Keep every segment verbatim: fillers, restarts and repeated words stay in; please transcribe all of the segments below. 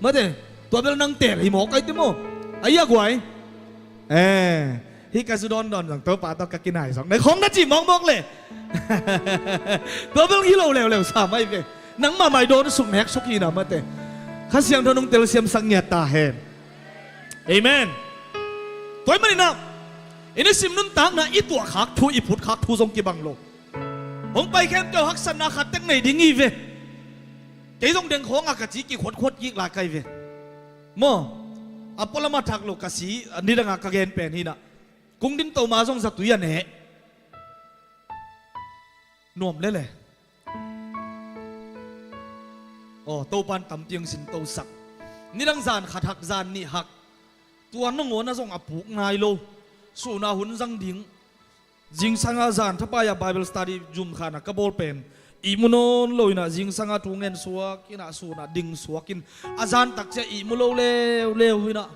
Mate, tua bel nang tel hi mawk ai ti maw? Ai a guai. Eh, hih ka zu dawndawn zong Topa tawh ka kinai zong na khong na ci mawkmawk le. Tua bel hi lo leuleu sa mai ve. Nangmah mai dawn suk nek suk hi na mate. Kha Siangtho nong telsiamsak ngiat ta hen. Amen. Tua ahih manin ah i nisim nuntakna i tuahkhak thu, i phutkhak thu zong kibang lo. Hong pai khempeuh haksatna khat tek nei ding hi ve. Kei zong deng khawngah ka ci kikhuatkhuat kik lai kai ve. Maw, a pualam a thak lo ka si, a nidangah ka gen pen hi na. Kung din to ma zong zatui a neh. Nuam lele. Aw, Topan tampi hong sin tosak. Nidang zan khat hak, zan nih hak. Tua nangawn a zong a puk nai lo. Suhna hun zang ding. Zingsanga zan thapai-a Bible study zum khan a ka bawl pen ihmu nawn lo in ah zingsanga thu ngen suak in ah sun ah ding suak in a zan takcia ihmu lo leuleu in ah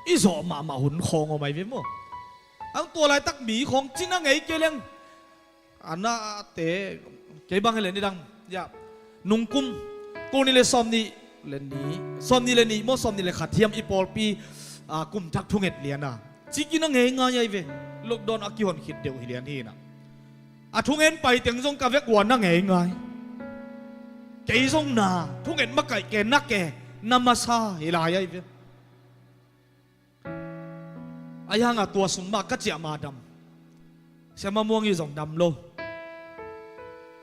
i zawh mahmah hun khawng om ai ve maw? Ang tua laitak mi khawng cina ngei kei leng a nate kei bang hi le nidang ya nungkum kul nih le sawm nih le nih, sawm nih le nih maw, sawm nih le khat hiam i pawlpi a kum thak thunget lian a ci kina ngeingai ai ve. Lockdown a kihon khit deuh hi lian hi na. A thungen pai teng zong ka vek ua na ngeingai. Kei zong na thungen makaih ke na ke na masa hi lai ai ve. Ahi hangah tua sung mah ka ciah ma dam. Siama Muang i zong dam lo.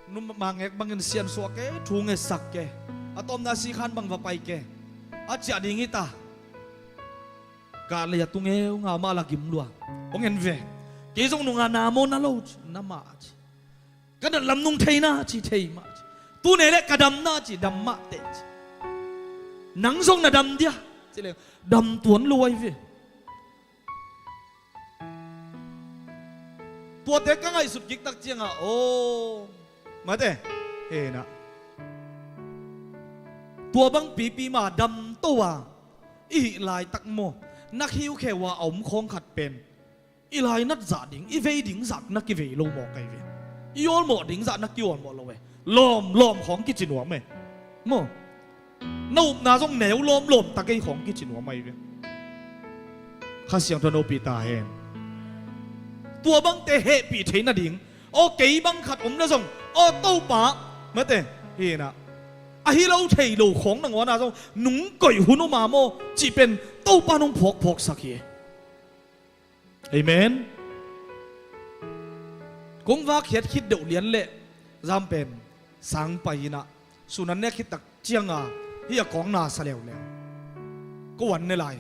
Nu ma ngek bangin siansuah ke, thu ngetsak ke. A tawpna si khan bang va pai ke. A ciah ding hi ta. Gal lei a tung eu nga mah la gim lua. Hong en ve. Kei zong nunga na maw na lo ci, na mah ci. Ka nat lam nung thei na ci, thei mah ci. Tu ne le ka dam na ci, dam mah teh ci. Nang zong na dam dia ci le dam tuan lo ai ve. Tuate ka ngaihsut kik tak ciangah aw mate, hena tua bang pipi ma dam to a i hih laitak maw, na khiukheu a a om khawng khat pen i lainat zah ding, i vei ding zah na kivei lo mawk ai ve. I awlmawh ding zah na kiawlmawh lo e. Lawmlawm khawng kici nuam e maw? Na upna zong neu lawmlawm ta kei khawng kici nuam ai ve. Kha Siangtho nopih ta hen. Tua bangte hehpih thei nading aw kei bang khat om na zong aw Topa mate, hena a hi lo thei lo khawng nangawn a zong nung koih hun om a maw cih pen Topa nong phawkphawksak hi. Amen. Kong vak khiat khit deuh lian le zam pen sang pai hi na. Sun an nek khit tak cianga hi a kawng na sa leuleu. Ko an ne lai.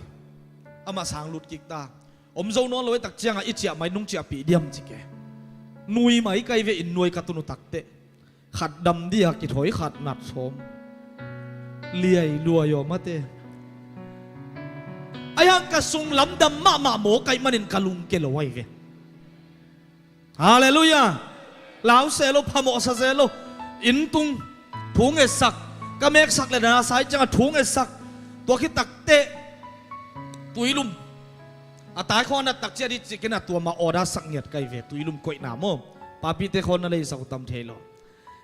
Amah sang lut kik ta. Om zo nawn lo e tak cianga i ciah mai nung ciahpih diam ci ke. Nui mai kai ve in nuai ka tunu tak teh. Khat dam dia kithawi khat nat sawm. Liai luai aw mate. Ahi hang ka sunglam dam mahmah maw kaih manin ka lungke lo ai ve. Halleluiah. Lau se lo phamawh sa se lo. Inntung thu ngetsak ka meksak le dana sai cianga thu ngetsak. Tua khit tak teh tuilum a tai khaw a nat tak cia di cikin a tua ma order sak ngiat kai ve. Tuilum koihna maw papite khaw na leisak uh tam thei lo.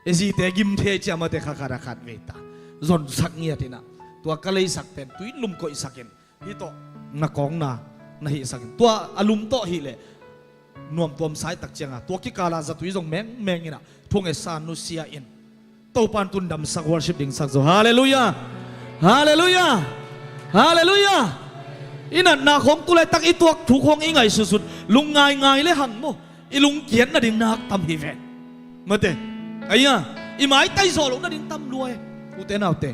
E zite gim thei cia mate kha khat a khat vei ta. Zonsak ngiat inah tua ka leisak pen tuilum koihsak in hih tawh na kawngna na hihsak in tua a lum tawh hih leh nuam tuam sai tak cianga tua kikala zatui zong mengmeng inah thungetsa nusia in Topan tun damsak worship dingsak zo. Halleluiah. Halleluiah. Halleluiah. I natna khawng tu laitak i tuak thu khawng i ngaihsutsut lungngaingai le hang maw i lungkiat nading nak tam hi ve. Mate aia i maitai zawh loh nading tam lua e. Ute naute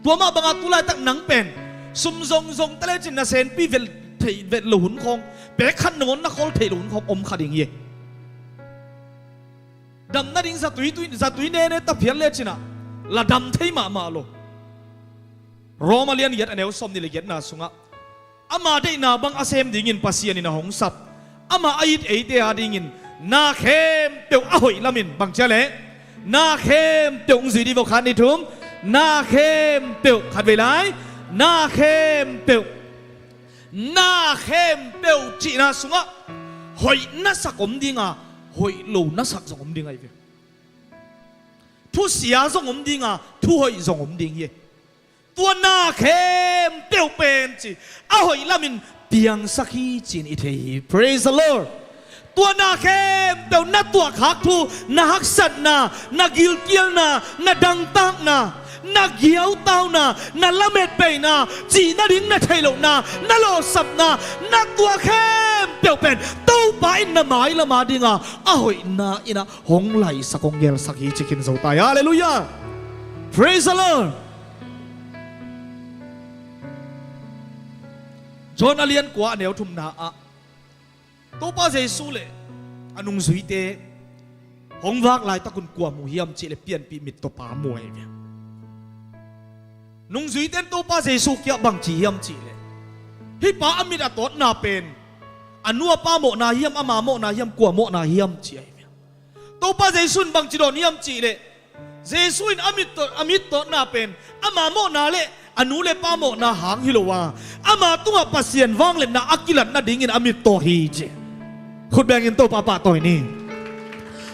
tua mah banga tu laitak nang pen sum zongzong ta lecin nasenpi vet theih vet lo hun khawng pek khat nangawn na khol theih lo hun khawng om kha ding hi. Dam nading zatui tui zatui nene ta phial lecinah la dam thei mahmah lo. Roma lian giat a neu sawm nih le giatna sungah ama deihna bang a sem dingin Pasian in a hong sap ama a it eite a dingin na khempeuh a hoih lamin bang cia leh na khempeuh hong zui dih vawh khat ni thum na khempeuh khat vei lai na khempeuh na khempeuh cihna sungah hoih nasak om dinga hoih lo nasak zong om ding ahi ve. Thusia zong om dinga thuhoih zong om ding hi. Tua na khempeuh pen ci a hoih lamin piangsak hi ci-in i thei hi. Praise the Lord. Tua na khempeuh, na tuahkhak thu, na haksatna, na gilkialna, na dangtakna, na giautauna, na lametbeina, cih nading na theih lohna, na lawhsapna, na tua khempeuh pen Topa in na mailama dinga a hoihna inah hong laisak, hong gelsak hi ci khin zo ta hi. Halleluiah. Praise the Lord. John a lian kua, a neu thumna ah Topa Jesu le a nungzuite hong vak laitakun kua mu hiam cihleh pianpih mittawpa mu ahi ve. Nungzuite in Topa Jesu kiang bang ci hiam cihleh, hih pa a mit a tawtna pen a nu a pa mawhna hiam, ama mawhna hiam, kua mawhna hiam ci ahi ve. Topa Jesu in bang ci dawn hiam cihleh, Jesu in a mit tawt, a mit tawtna pen ama mawhna le a nu le pa mawhna hang hi lo a, ama tungah Pasian vangliatna a kilat nadingin a mit tawh hi ci. Khut bengin Topa pahtawi ni.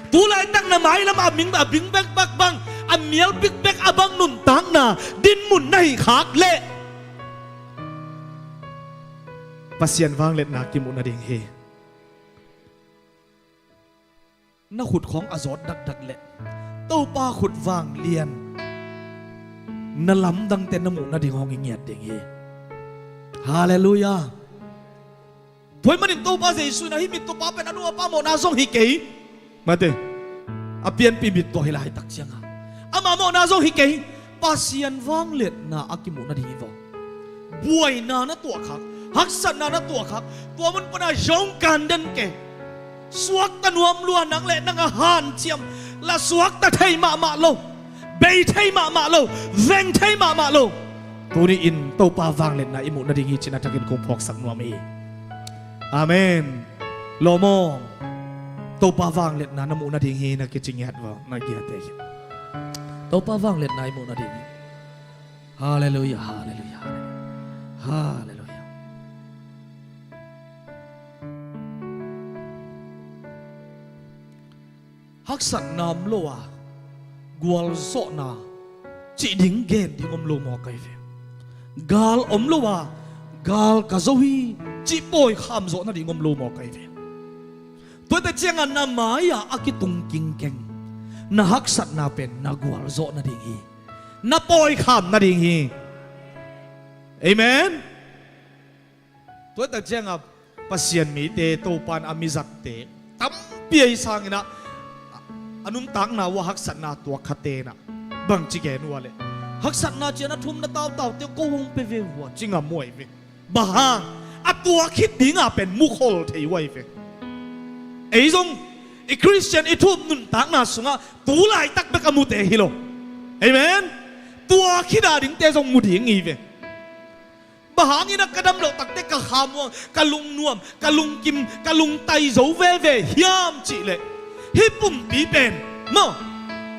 Tu laitak na mailam a ming, a bing bekbek bang, a mial bikbek a bang nuntakna dinmun na hih khak leh Pasian vangliatna kimuh nading hi. Na khut khawng a zawt dakdak leh Topa khut vanglian na lamdangte na muh nading hong i ngiat ding hi. Halleluiah. Tua ahih manin Topa Jesu in a hih mittawpa pen a nu a pa mawhna zong hi kei. Mate, a pianpih mittaw hi laitak cianga ama mawhna zong hi kei. Pasian vangliatna a kimuh nading hi vaw. Buaina na tuahkhak, haksatna na tuahkhak, tua mun pana zong kan den kei. Suakta nuam lua, nang le nang a hanciam la, suakta thei mahmah lo, bei thei mahmah lo, veng thei mahmah lo. Tuni-in Topa vangliatna i muh nading hi cih na thakin kong phawksak nuam hi. Amen. Lawm aw. Topa vangliatna na muh nading hi na kici ngiat vaw, na giate hi. Topa vangliatna i muh nading hi. Halleluiah, halleluiah, halleluiah. Halleluiah. Haksatna om lo a gualzawhna cih ding gen ding om lo mawk ahi ve. Gal om lo a gal ka zo hi cih pawikham zawh nading om lo mawk ahi ve. Tuate ciangah na mai-ah a kitung kingkeng na haksatna pen na gualzawh nading hi. Na pawikham nading hi. Amen. Tuate ciangah Pasian mite, Topa in a mizatte tampi ahi sanginah a nuntakna uh a haksatna tuak khate inah bangci gen uh a leh, haksatna cian a thum na tautaute ko hong pia ve uh a ci ngam uh ahi ve. Bang hang? A tuak khit dinga pen mukhol thei uh ahi ve. Ei zong i Khristian i thup nuntakna sungah tu laitak bek a mute hi lo. Amen. Tuak khit a dingte zong mu ding hi ve. Bang hangin a ka dam loh takte ka khamuang, ka lungnuam, ka lungkim, ka lungtai zo veve hiam cihleh, hih pumpi pen maw,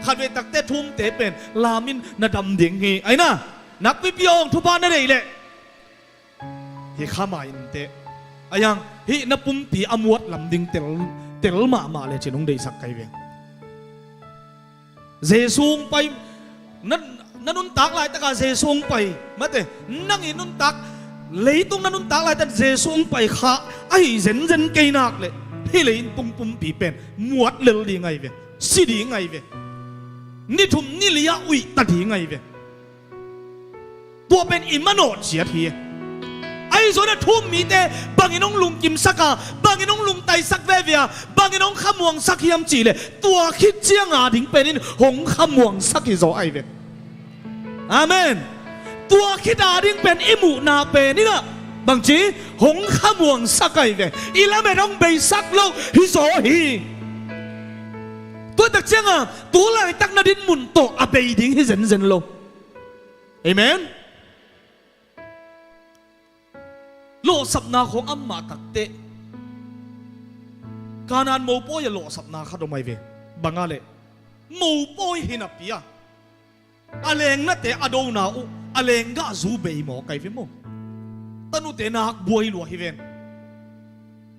khatvei takte thumte pen lamin na dam ding hi. Aina nakpipi awng thupha na deih leh hih kha mai inteh, a yang hih na pumpi a muat lam ding tel, tel mahmah le cin hong deihsak kai ve. Jesu hong pai, na, na nuntak laitaka Jesu hong pai, mate, nang i nuntak, leitung na nuntak laitak Jesu hong pai kha ahi zenzen kei nak leh hih leitung pumpi pen muat lel ding ahi ve, si ding ahi ve, ni thum ni li-ah uihta ding ahi ve. Tua pen i manawh ciat hi. Ahi zongin a thum mite bangin hong lungkimsak a, bangin hong lungtaisak veve a, bangin hong khamuangsak hiam cihleh, tua khit cianga ding pen in hong khamuangsak hi zaw ahi ve. Amen. Tua khit a ding pen i muhna pen inah bangci hong khamuangsak ahi ve. I lamet hong beisak lo hi zaw hi. Tuatak cianga tu laitak na dinmun tawh a bei ding hi zenzen lo. Amen. Lawhsapna khawng a mah takteh, Kanaan mopawi a lawhsapna khat om ahi ve. Bang a leh, mopawi hi napi a, a lengnate a dona uh a lenggah zu bei mawk ahi ve maw. Tanute nak buai lua hi ven.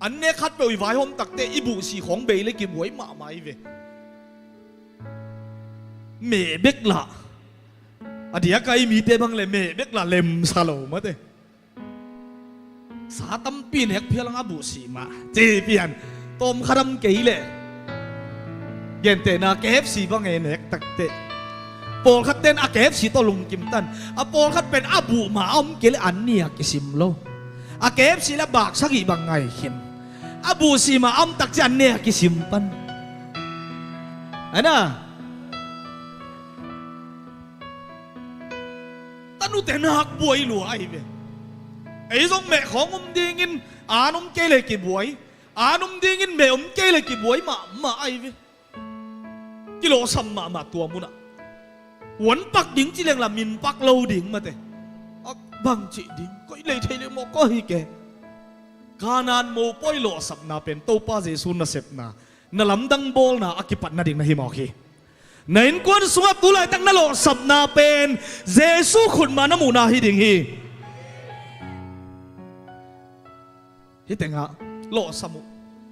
An nek khatpeuh i vaihawm takteh i buhsi khawng bei le kibuai mahmah hi ve. Meh bek lah A diaka i mite bang le meh bek la lemsa lo mate. Sa tampi nek phial ang a buh sih mah ci pian. Tawm khat am kei leh gentehna K F C bang e nek takteh pawlkhat ten a K F C tawh lungkim tan. A pawlkhat pen a buh mah a om kei leh an nia kisim lo. A K F C le bak sagih bang ngai khin. A buh sih mah a om takciang an nia kisim pan. Ana tanute nak buai lua ahi ve. Ei zong meh khawng um dingin an um kei le kibuai. An um dingin meh um kei le kibuai mahmah ahi ve. Kilawhsam mahmah tua munah. Huan pak ding ci leng la min pak lo ding mate. A bang cih ding koi lei thei le mawh koi hi ke. Kanaan mopawi lawhsapna pen Topa Jesu nasepna, na lamdang bawlna a kipat nading na hi mawk hi. Na innkuan sungah tu laitak na lawhsapna pen Jesu khutma na muhna hi ding hi. Hih tengah lawhsam uh.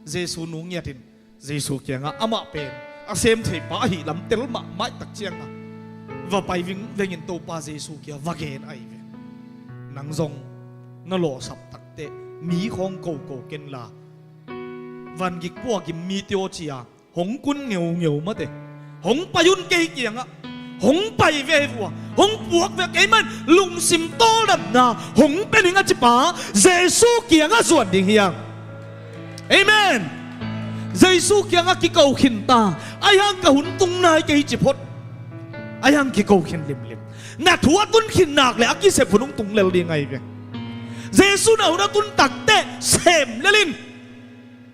Jesu nungiatin Jesu kiangah amah pen a sem thei pa ahi lam tel mahmah takciangah va pai vingvengin Topa Jesu kia va gen ahi ve. Nang zong na lawhsap takteh mi khawng koko kenla vangik puakim mi tio cia hong kun ngeungeu mate. Hong pai un kei kiangah. Hong pai ve vua. Hong puak ve kei man lungsim tawldamna hong pe ning a cipa Jesu kiangah zuan ding hiang. Amen. Jesu kiangah kiko khin ta. Ahi hang ka hun tung nai kei ci phot. Ahi hang kiko khin limlim. Na thu a tun khin nak le a kisep hun hong tung lel ding ahi ve. Jesu na hun a tun takteh sem lelin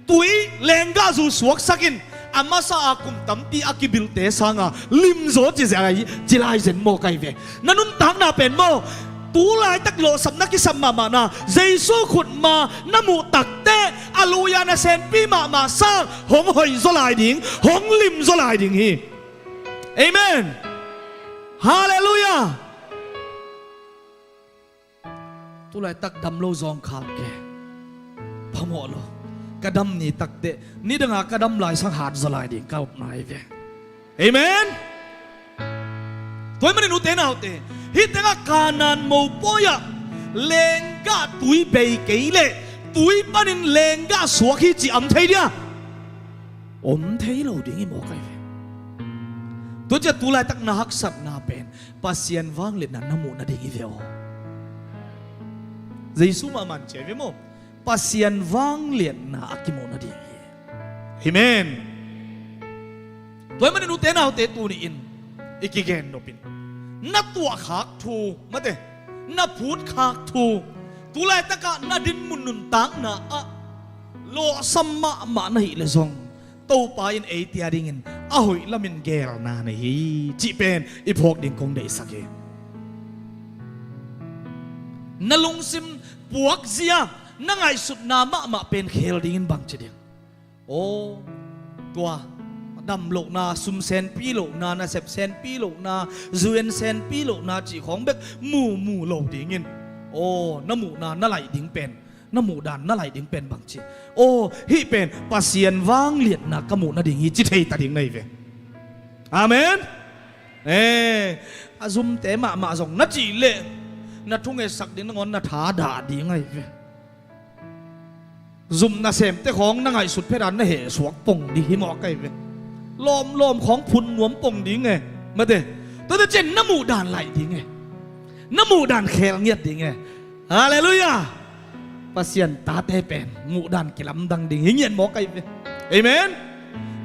tui lenggah zu suaksakin a masa a kum tampi a kibilte sanga limzaw ci zia lai ci lai zen mawk ahi ve. Na nuntakna pen maw tu laitak lawhsap na kisam mahmahna Jesu khutma na muh takteh a luya na senpi mahmah sang hong hoih zaw lai ding hong lim zaw lai ding hi. Amen. Halleluiah. Tu laitak dam lo zawngkhal ke. Phamawh lo. Ka dam ni takteh nidanga ka dam lai sang hat zaw lai ding ka upna hi ve. Amen. Tua ahih manin ute naute, hih tengah Kanaan mopawi ah lenggah tui bei kei leh tui panin lenggah suak hi ci om thei dia? Om thei lo ding hi mawk ahi ve. Tua ciah tu laitak na haksatna pen Pasian vangliatna na muh nading hi ve aw. Jesu mahmah ci ahi ve maw? Pasian vangliatna a kimuh nading hi. Amen. Tua ahih manin ute naute tuni-in i kigen nopin na tuahkhak thu mate, na phutkhak thu, tu laitakah na dinmun nuntakna ah lawhsam mahmah na hih leh zong Topa in eite a dingin a hoih lamin gelna nei hi cih pen i phawk ding kong deihsak hi. Na lungsim puakzia na ngaihsutna mahmah pen khel dingin bang ci ding? Aw, tua dam lohna, sum senpi lohna, nasep senpi lohna, zu-en senpi lohna cih khawng bek mumu lo dingin, aw, na muhna na laih ding pen, na muhdan na laih ding pen bang ci? Aw, hih pen Pasian vangliatna ka muh nading hi ci thei ta ding na hi ve. Amen. Eh, a zumte mahmah zong na cih leh na thungetsak ding nangawn na thadah ding ahi ve. Zum nasemte khawng na ngaihsut phedan na hehsuak pong ding hi mawk ahi ve. Lawmlawm khawng phun nuam pong ding e. Mate, tuate cian na muhdan laih ding e. Na muhdan khel ngiat ding e. Halleluiah. Pasian tate pen muhdan kilamdang ding hi ngiat mawk ahi ve. Amen.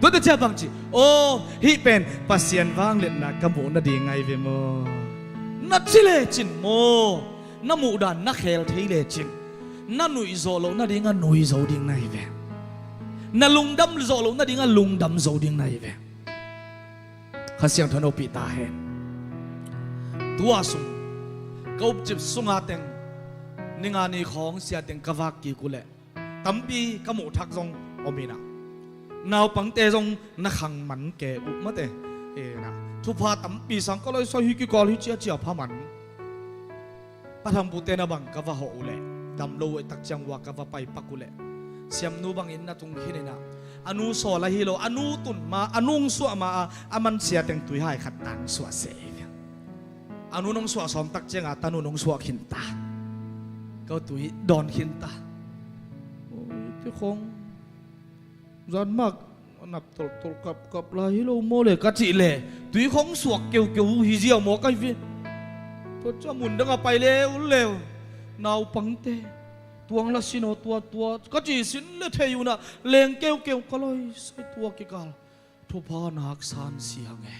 Tuate cian bang ci? Aw, hih pen Pasian vangliatna ka muh nading ahi ve maw? Na ci lecin maw? Na muhdan na khel thei lecin na nuihzawh loh nadinga nuihzo ding na hi ve. Na lungdam zawh loh nadinga lungdam zo ding na hi ve. Kha Siangtho in hopih ta hen. Tua sung ka upcip sunga teng ninga ni khawng sia teng ka vak kik uhleh tampi ka muhthak zong om inah, naupangte zong na khang man ke uh mate. Inah thupha tampi sang ka loisai hi kikal hi ciacia pha man. Pa Thang Pu te na bang ka va hawh uhleh dam lo uh tak ciang uh a ka va paipak uhleh siamnu bangin na tung khin inah a nu sawl ahi lo, a nu tun ma, a nu hong suah ma a, a man sia teng tuihai khat tang suah seh. A nu nong suah sawm tak cianga tanu nong suah khinta. Ko tui dawn khinta. Oi, te khong zan mak a nap toltol kapkap lai hi lo maw le ka cih le, tui khong suak keukeu hi ziau maw kai ve. Tua cia mun dang a pai leuleu. Naupangte tuang la sin aw tua tua ka cih sin le thei unah leng keukeu ka laisai tua kikal. Thupha nak san siang e.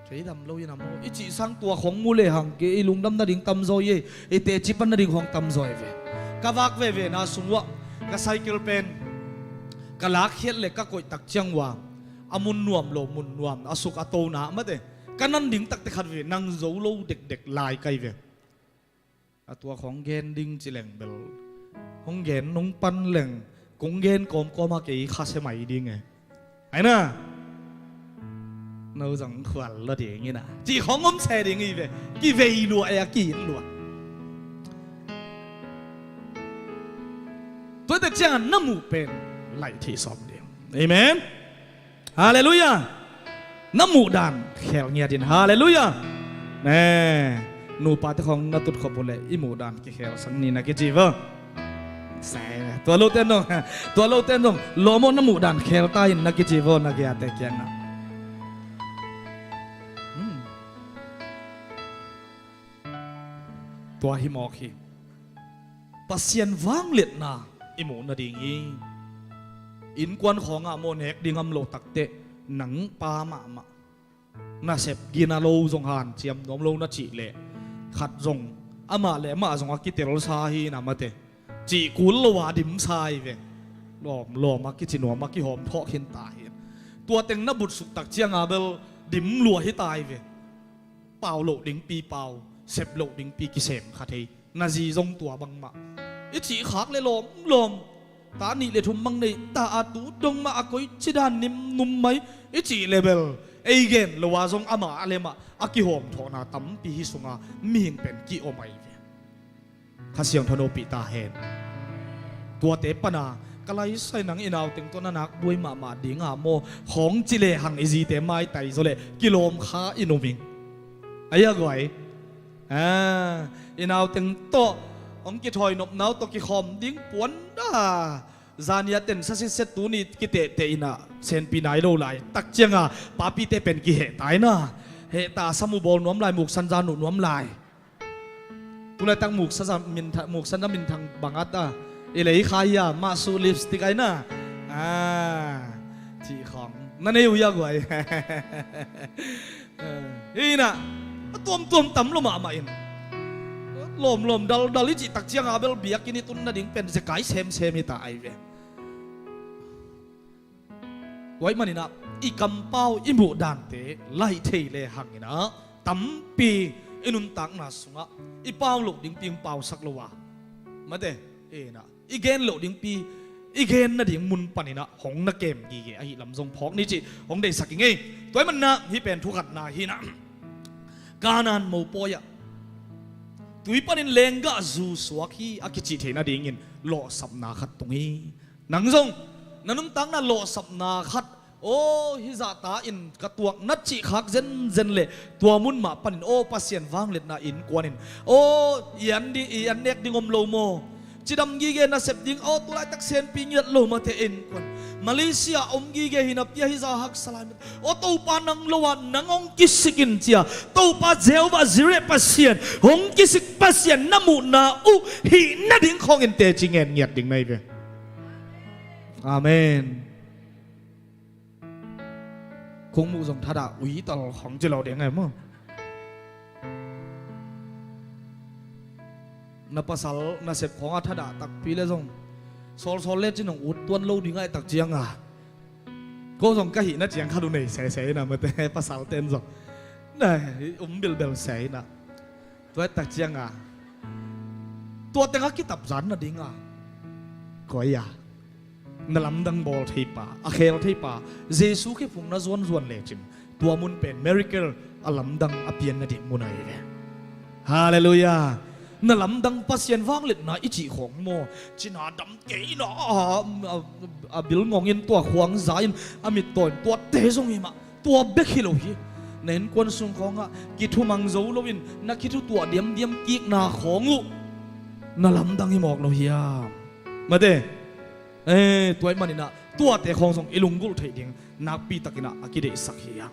Kei dam lo in a maw i cih sang tua khong mu le hang kei i lungdam nading tamzaw i ei, i teci pan nading khong tamzaw i ve. Ka vak veve na sung uah ka cycle pen ka lakkhiat le ka koih tak ciang ua a mun nuam lo mun nuam a suk a tona mate ka nan ding takte khat ve nang zo lo dekdek lai kai ve. A tua khong gen ding ci leng bel hong gen nung pan leng kong gen kawmkawma kei kha se mai ding e. Aina no zong khual lo ding ina ci khong om se ding i ve. Kivei lua e a kiit lua. Tuatek cianga na muh pen laih thei sawm ding. Amen. Halleluiah. Na muhdan khel ngiatin halleluiah. Ne nupate khong na tutkhop uh leh i muhdan kikhel sang ni na kici vo. Se tua lote nong tua lote nong lawmaw na muhdan khel ta in na kici vo na kiate kiangah. Tua hi mawk hi. Pasian vangliatna i muh nading hi. Innkuan khawngah maw nek ding am lo takteh nang pa mahmah nasep gina lo zong hanciam nuam lo na cih leh khat zong amah le amah zong a kitelsa hi na mate cih kul lo a dimsa hi ve. Lawmlawm a kici nuam a kihawm thawh khinta hi. Tua teng na butsuk tak cianga bel dim lua hi ta hi ve. Pau loh dingpi pau, sep loh dingpi kisem kha thei. Na zi zong tua bangmah i cih khak le lawmlawm. Ta nih le thum mang nei ta a tu dongmah a koi cidan nim num mai i cih le bel ei gen lo a zong amah a lemah a kihawm thawhna tampi hi sunga mihing pen ki-om ahi ve. Kha Siangtho nopih ta hen. Tuate pana ka laisai nang i nauteng tawh na nak buai mahmah dinga maw khawng ci lehang i zite maitai zaw leh kilawm kha i num ing. Ahi a guai. I nauteng tawh hong kithawi nopnau tawh kikhawm ding puan da. Zania ten sa sitset tuni kitehteh inah senpi nai lo lai tak cianga papite pen kihehta ina. Hehta sam uh bawl nuam lai muksan zan uh nuam lai. Tulaitak muksa za minthang muksa na minthang bangat a i lei kha hia mah su lipstick aina. Cih khawng na nei uh hia guai. Hina a tuamtuam tam lo mahmah in lawmlawm daldal i cih tak cianga bel biakinn i tun nading pen zekai semsem hita ai ve. Tua ahih maninah i kampau i muhdante laih thei le hanginah tampi i nuntakna sungah i pau loh dingpi hong pausak lo a mate inah i gen loh dingpi i gen nading mun paninah hong na kem gige ahi lam zong phawk ni cih hong deihsak i ngei. Tua ahih maninah hih pen thukhatna hinah Kanaan mopawi ah tui panin lenggah zu suak hi a kicih theih nadingin lawhsapna khat tung hi. Nang zong na nuntakna lawhsapna khat aw hizahta in ka tuak na cih khak zenzen leh tua mun mah panin aw Pasian vangliatna innkuanin aw i an ding i an nek ding om lo maw? Cidam gige nasep ding aw tulaitak senpi ngiat lo mate innkuan Malaysia om gige hinapi a hiza haksa lai mate aw Topa nang lo ah nang hong kisik in cia Topa Jehovah Jireh Pasian hong kisik Pasian na muhna uh hih nading khawngin teci ngen ngiat ding na hi ve. Amen. Kong muh zong thadah uital khong ci lo ding ngai maw? Na pasal nasep khong a thadah takpi le zong sawlsawl le cin hong ut tuan lo ding ngai tak cianga ko zong ka hih na ciang khat uh nei sese ina mate pasal ten zong na um bilbel se ina. Tua tak cianga tua tengah kitapzan nadinga koi a na lamdang bawl theipa a khel theipa Jesu khe phung na zuanzuan lecin tua mun pen miracle a lamdang a pian nading mun ahi ve. Halleluiah. Na lamdang Pasian vangliatna i cih khawng maw cina dam keina a bilngongin tua khuang zain a mittawn tuatte zong hi mah Tua bek hi lo hi. Na innkuan sung khawngah kithumang zo loin na kithutuah diamdiam kikna khawng uh na lamdang hi mawk lo hiam? Mate, eh, tua ahih maninah tuate khawng zong i lunggulh theih ding nakpitakinah a kideihsak hi hiam?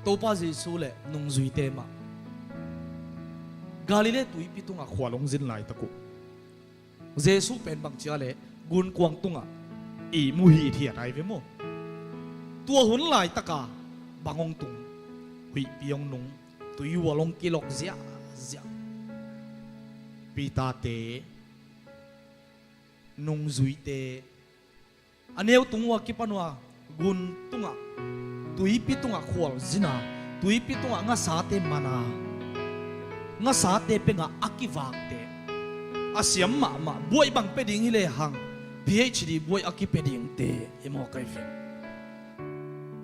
Topa Jesu le nungzuite mah Galilee tuipi tungah khual hong zin laitak uh, Jesu pen bangcia le gunkuang tungah ihmu hithiat ai ve maw? Tua hun laitaka bang hong tung? Huihpi hong nung, tuihual hong kilok ziahziah. Peter-te, nungzuite, a neu tung uh a kipan uh a gun tungah, tuipi tungah khual zina, tuipi tungah ngasate mana, ngasate pengah a kivakte, a siam mahmah buai bang pia ding hi lehang, P H D buai a kipia dingte hi mawk ai ve.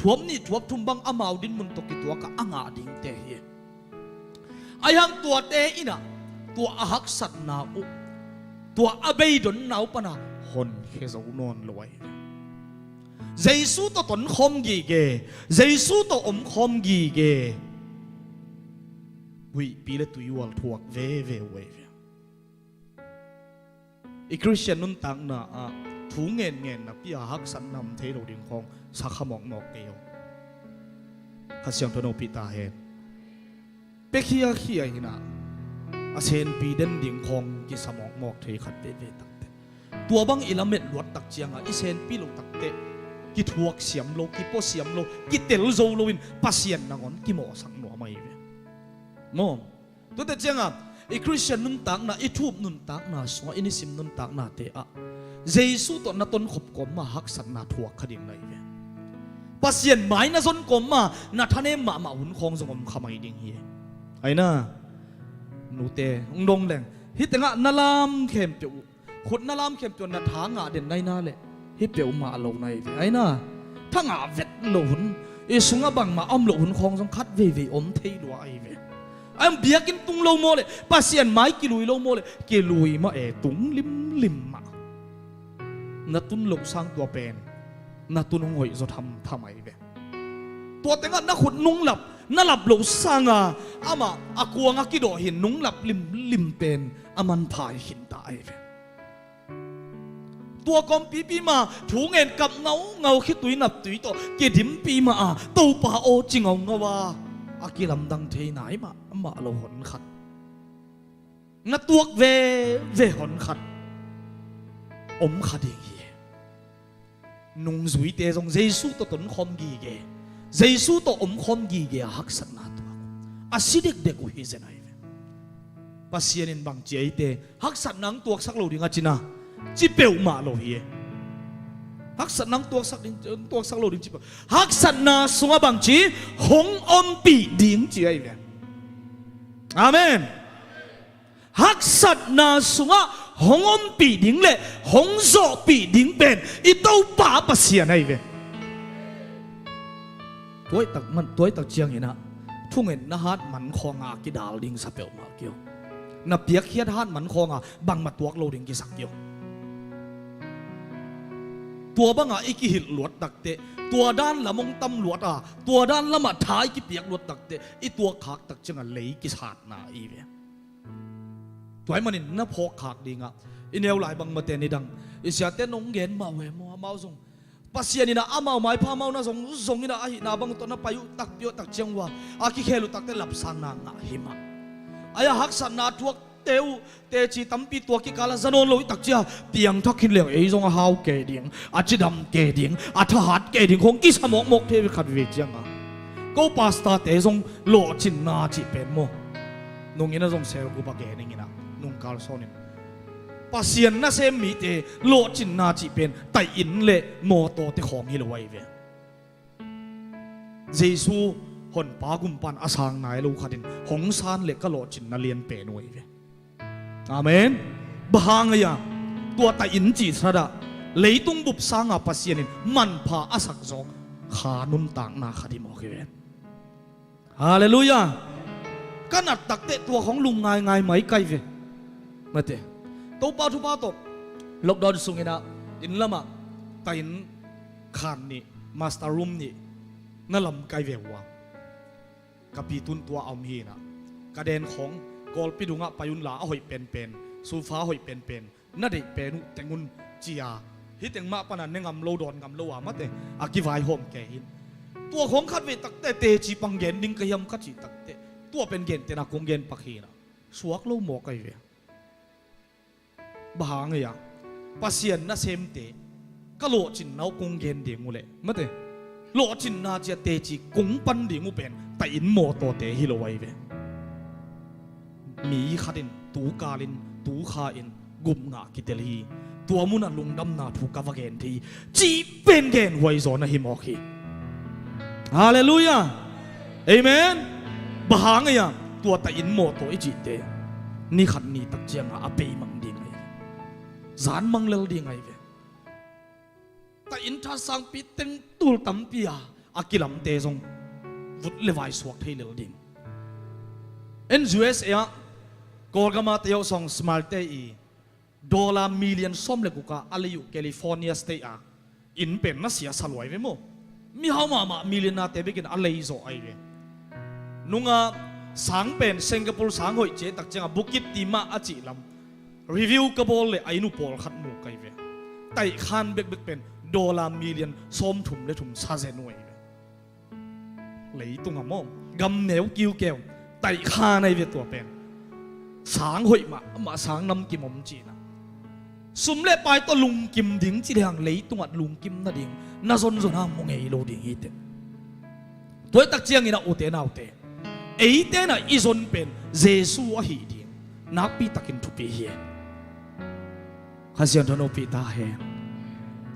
Thuap nih thuap thum bang amau dinmun tawh kituakah a ngah dingte hi. Ahi hang tuate inah tua a haksatna uh, tua a beidonna uh pana honkhia zo nawn lo ahi ve. Jesu tawh tonkhawm gige, Jesu tawh omkhawm gige, huihpi le tuihual thuak veve uh ahi ve. I Khristian nuntakna ah thu ngenngen napi a haksatna om thei lo ding khawng sa kha mawkmawk kei aw. Kha Siangtho nopih ta hen. Pia khiakhia hinah a senpi den ding khawng kisa mawkmawk thei khat veve takteh. Tua bang i lamet luat tak ciangah i senpi lo takteh kithuak siam lo, kipua siam lo, kitel zo loin Pasian nangawn kimawhsak nuam ahi ve. Maw? Tuate ciangah i Khristian nuntakna, i thup nuntakna sungah, i nisim nuntaknate ah Jesu tawh na tonkhop kawmma haksatna thuak kha ding na hi ve. Pasian mai na zon kawmma na thanem mahmah hun khawng zong om kha mai ding hi. Aina, nute, hong dong leng, hih tengah na lam khempeuh uh, khut na lam khempeuh na tha ngah den na hi na leh, hih peuhmah lo na hi ve. Aina, tha ngah vet lo hun, i sungah bangmah om lo hun khawng zong khat veivei om thei lua ahi ve. Ahi biakinn tung lo maw leh, Pasian mai kilui lo maw leh, kilui mah e, tung limlim mah. Na tun loh sang tua pen na tun hong hoih zaw thamtham ahi ve. Tua tengah na khut nunglap, na lap loh sanga amah a kuangah kidawh hin nunglap limlim pen a manpha hi khinta ahi ve. Tua kawmpipi ma thu ngen kap ngaungau khitui naptui tawh kidimpi ma a Topa aw ci ngaungau a, a kilamdang thei nai mahmah lo hon khat, na tuak veve hon khat om kha ding hi. Nungzuite zong Jesu tawh tonkhawm gige, Jesu tawh omkhawm gige a haksatna tuak uh a si dekdek uh hi zen ahi ve. Pasian in bangci eite haksatna ang tuaksak lo ding a cina ci peuhmah lo hi e. Haksatna ang tuaksak ding, tuaksak lo ding ci peuh. Haksatna sungah bangci hong ompih ding ci ahi ve. Amen. Haksatna sungah hong ompih ding le hong zawhpih ding pen i Topa Pasian ahi ve. Tuaitak man, tuaitak cianginah thungen na hat man khawnga kidal ding sa peuhmah kio. Na piakkhiat hat man khawnga bangmah tuak lo ding kisak kio. Tua banga i kihilh luat takteh, tua dan lam hong tam luat a, tua dan lamah tha i kipiak luat takteh, i tuakkhak tak ciangah lei kisatna i ve. Tua ahih manin na phawkkhak dingah i neu lai bangmate nidang i siate nong gen mah uh e maw, amau zong Pasian inah amau maipha amau na zong, zong inah ahihna bang tawh na pai uh takpi uh tak ciang uh a, a kikhel uh takteh lapsangna ngah hi mah. Ahi a haksatna thuakte uh teci tampi tua kikalah za nawn lo i tak cia piangthak khin leng ei zong a hau ke ding, a cidam ke ding, a thahat ke ding khong kisa mawkmawk thei ve khat ve cianga. Ko pastor-te zong lawhcinna cih pen maw, nungin a zong selgup a geninginah nungkal sawnin Pasian nasem mite lawhcinna cih pen taih-inn le mawtawte khawng hi lo ahi ve. Jesu honpa gumpan a sang nai lo khatin hong san le ka lawhcinna lian pen uh ahi ve. Amen. Bang hang ahi a, tua taih-inn cih thadah leitung bup sanga Pasian in manpha a sakzawk kha nuntakna khat hi mawk hi ve. Halleluiah. Ka nat takteh tua khong lungngaingai mai kai ve. Mate, Topa thupha tawh lockdown sunginah inn lamah Tahin khan nih, master room nih na lam kai ve uh a, ka pi tun tua a om hi na, ka den khawng, Kawlpi dungah pai unla a hoih penpen, sofa a hoih penpen, na deih pen uh teng un, ci-a, hih teng mah pana ne ngam lo, dawn ngam lo a mate a kivaihawm kei hi. Tua khawng khat vei takte teci pang gen ding ka hiam ka cih takte, tua pen gentehna kong gen pak hi na, suak lo mawk ahi ve. Bang hang hiam? Pasian nasemte ka lawhcinna uh kong gen ding uh leh, mate, lawhcinna cia teci kong pan ding uh pen tahin mawtawte hi lo ahi ve. Mi khat in tu kal in, tu kha in, gupna kitel hi. Tua munah lungdamna thu ka va gen thei hi, cih pen genhuai zaw na hi mawk hi. Halleluiah. Amen. Bang hang hiam? Tua tahin mawtaw i cihte ni khat ni tak ciangah a pei mang ding ahi ve. Zan mang lel ding ahi ve. Tahin tha sangpi teng tul tampi a, a kilamte zong vut le vai suak thei lel ding. En U S A ah, Kawlgama te uh song smart te i dollar million sawm le guk a a lei uh California State a inn pen na sia sa luai ve maw. Mihau mahmah millionaire te bekin a lei zawh ahi ve. Nunga sang pen Singapore sang hoih cia tak ciangah Bukit Timah a cih lam review ka bawl le a inn uh pawlkhat mu kai ve. Taihkhan bekbek pen dollar million sawmthum le thum sa zen uh ahi ve. Leitung a maw, gam neu kiukeu, taihkhan ahi ve tua pen. Sang hoih mahmah, sang namkim om cihna. Sum le pai tawh lungkim ding ci lehang leitungah lungkim nading na zonzon a mu ngei lo ding hi teh. Tua hi tak ciangin a ute naute, eite na i zon pen Jesu ahi ding nakpi takin thupi hi. Kha Siangtho na upih ta hen.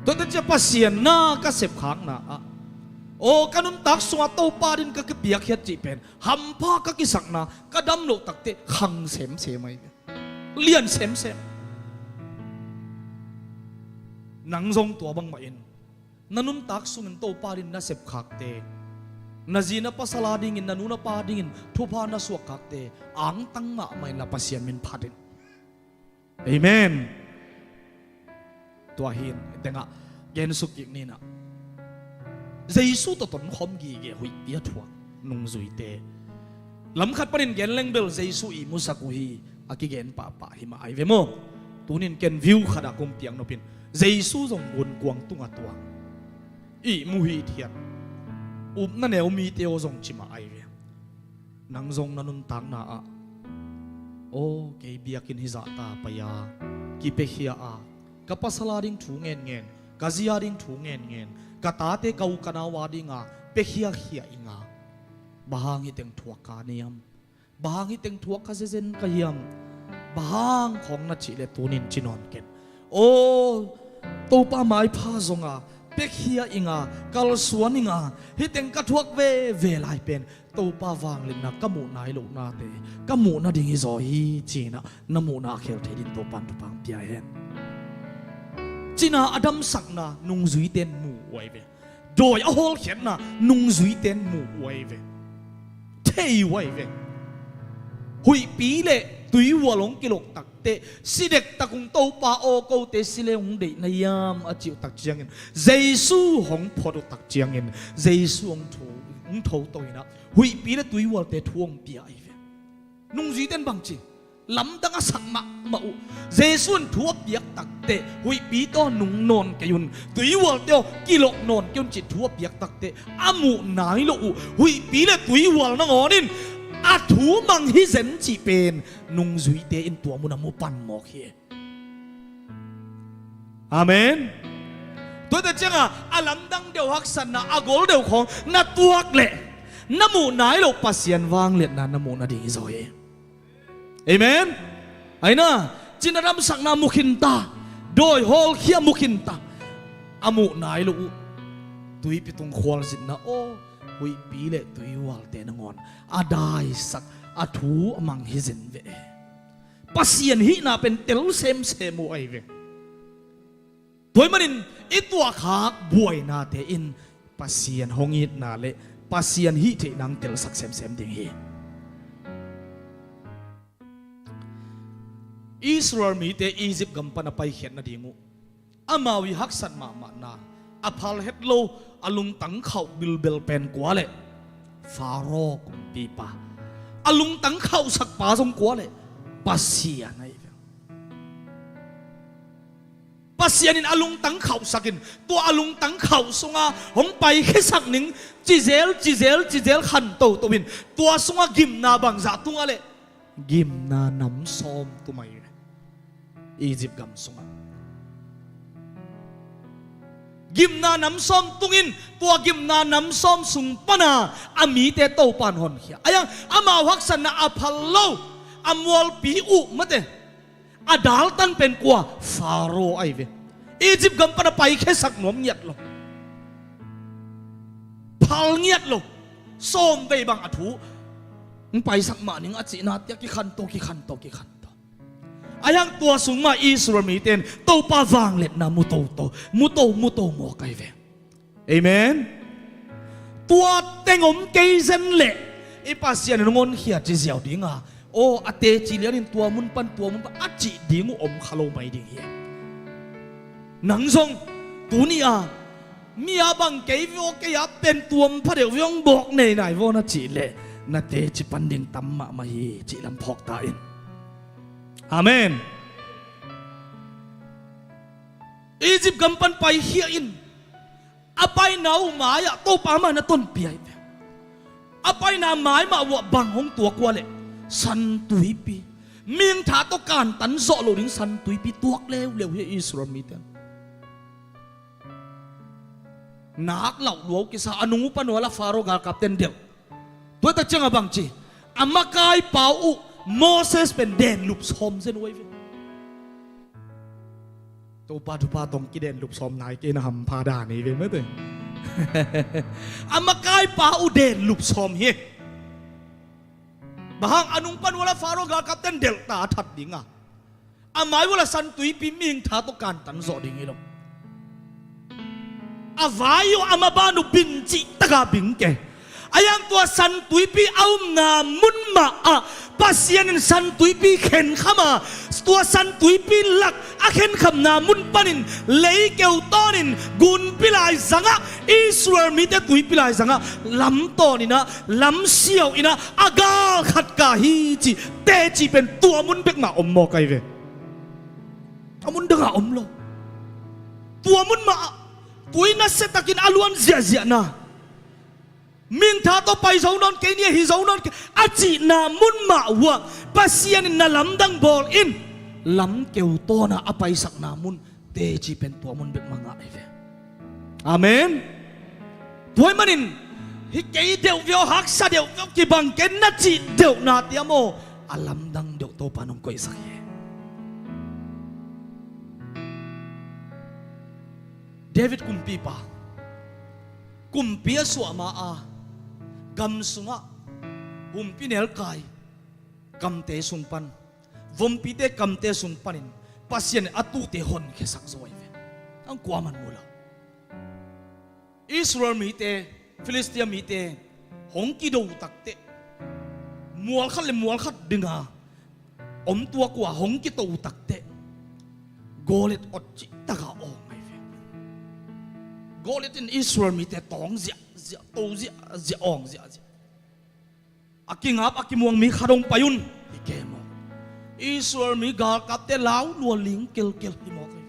Tuate cia Pasian na ka sepkhakna ah, aw, ka nuntak sungah Topa din ka kipiakkhiat cih pen hampha ka kisakna, ka dam loh takte khang semsem ahi ve. Lian semsem. Nang zong tua bangmah in na nuntak sungin Topa din na sepkhakte, na zi na pasal adingin, na nu na pa dingin thupha na suakkhakte, angtang mahmah in la Pasian min phat in. Amen. Tua hi in, tengah gensuk kik ni na. Jesu tawh tonkhawm gige huihpi a thuak nungzuite. Lamkhat panin gen leng bel Jesu ihmusak uh hi a kigen pahpah hi mah ahi ve maw. Tunin ken view khat a kong piak nopin Jesu zong gunkuang tungah tuang, ihmu hithiat, upna neu mite aw zong ci mah ahi ve. Nang zong na nuntakna ah, aw, kei biakinn hizahta pai a, kipiakhia a, ka pasal ading thu ngenngen, ka zi ading thu ngenngen, ka tate ka u ka nau adinga piakhiakhia inga, bang hang hiteng thuak ka niam? Bang hang hiteng thuak ka zezen ka hiam? Bang hang khawng na cih le tunin ci nawn ken. Aw, Topa maipha zonga piakhia inga, kalsuan inga, hiteng ka thuak veve lai pen Topa vangliatna ka muh nai lohnate ka muh nading hi zaw hi, cinah na muhna a khel thei din Topan thupha pia hen. Cinah a damsakna nungzuite in mu uh ahi ve. Dawi a hawlkhiatna nungzuite in mu uh ahi ve. Thei uh ahi ve. Huihpi le tuihual hong kilok tak teh, si dektak ung Topa aw, kote si le ung deih na hiam a cih uh tak ciangin, Jesu hong phot uh tak ciangin, Jesu hong tho, hong tho to inah huihpi le tuihualte thu hong pia ahi ve. Nungzuite in bangci lamdang a sak mahmah uh. Jesu in thu a piak tak teh huihpi tawh nung nawn kei un, tuihualte aw kilok nawn kei un cih thu a piak tak teh a muh nai loh uh huihpi le tuihual nangawn in a thu mang hi zen cih pen nungzuite in tua mun a mu pan mawk hi. Amen. Tuate cianga a lamdang deuh haksatna a gol deuh khawng na tuak leh na muh nai loh Pasian vangliatna na muh nading hi zaw hi. Amen. Aina, cina damsakna mu khinta, dawi hawlkhia mu khinta, a muh nai loh uh tuipi tung khualzinna aw, huihpi le tuihualte nangawn a daisak, a thu a mang hi zen ve. Pasian hihna pen tel semsem uh ahi ve. Tua ahih manin i tuahkhak buainate in Pasian hong itna le Pasian hih theihna hong telsak semsem ding hi. Israel mite Egypt gam pan a paikhiat nading uh Amau i haksat mahmahna, a phal het lo, a lungtang khauh bilbel pen kua leh? Faro kumpipa. A lungtang khauhsakpa zong kua leh? Pasian ahi ve. Pasian in a lungtang khauhsak in, tua a lungtang khauh sunga hong paikhiasak ning, cizel cizel cizel khan toto in, tua sunga gimna bangzah tung a leh? Gimna nam sawm tung ahi ve. Egypt gam sungah gimna nam sawm tungin, tua gimna nam sawm sung pana a mite Topan honkhia. Ahi hang amau haksatna a phal lo, a mualpi uh mate, a daltan pen kua? Faro ahi ve. Egypt gam pana paikhiasak nuam ngiat lo, phal ngiat lo. Sawm vei bang a thu hong paisak mah ning a cihna tia kikhanto, kikhanto, kikhanto. Ahi hang tua sung mah Israel mite in Topa vangliatna mu toto, mu to, mu to mawk ahi ve. Amen. Tua teng om kei zen leh i Pasian in hong honkhia ci ziau dinga, aw, a teci lianin tua mun pan, tua mun pan a cih ding uh om kha lo mai ding hi. Nang zong tuni-a mi a bang kei vaw, kei a pen tuam pha deuh viau hong bawk nei nai vaw na cih leh, na teci pan ding tam mahmah hi cih lam phawk ta in. Amen. Egypt gam pan paikhia in, a paina uh mai-ah Topa mah na tonpih ahi ve. A paina mai mah uh ah bang hong tuak uh a leh? Santuipi. Mihing tha tawh kantan zawh loh ding santuipi tuak leuleu hi Israel mite. Nak lauh lua uh kisa, a nung uh pan uh a la Faro galkapten delh. Tua tak ciangah bang ci? A makaipa uh Moses pen denlup sawm zen uh ahi ve. Topa thupha tawh kidenlup sawm nai kei na hampha dan hi ve mate. A makaipa uh denlup sawm hi. Bang hang? A nung pan uh a la Faro galkapten delh ta a that dinga, a mai uh a la santuipi mihing tha tawh kantan zawh ding hi lo. A vai uh a maban uh bing cih taka bing kei. Ahi hang tua santuipi a omna mun mah ah Pasian in santuipi khenkham a, tua santuipi lak a khenkhamna mun panin lei keu tawnin gunpi laizangah, Israel mite tuipi laizangah lam tawn inah, lam siau inah, a gal khat kah hi cih teci pen tua mun bek mah om mawk ahi ve. A mun dangah om lo. Tua mun mah ah tui nasia takin a luan ziahziahna, mihing tha tawh pai zo nawn kei ni, hi zo nawn kei a cihna mun mah uh ah Pasian in na lamdang bawl in, lam keu tawnah a paisakna mun teci pen tua mun bek mah ngah ahi ve. Amen. Tua ahih manin hih kei deuh viau, haksa deuh viau, kibang kei na cih deuhna tiam aw, a lamdang deuh Topa nong koihsak hi. David kumpipa, kumpi a suah ma-a gam sungah humpi nelkai kamte sung pan, vompite kamte sung panin Pasian in a tuute honkhiasak zo ahi ve. Ang kuaman mu lo. Israel mite, Filistia mite hong kido takteh, mual khat le mual khat dinga om tuak uh a hong kito takteh, Goliat awt cih taka awng ahi ve. Goliat in Israel mite tawng ziahziah, to ziahziah, awng ziahziah. A kingap a kimuang mi khat hong pai un, hi kei mawk. Israel mi galkapte lau lua ling kelkel hi mawk ahi.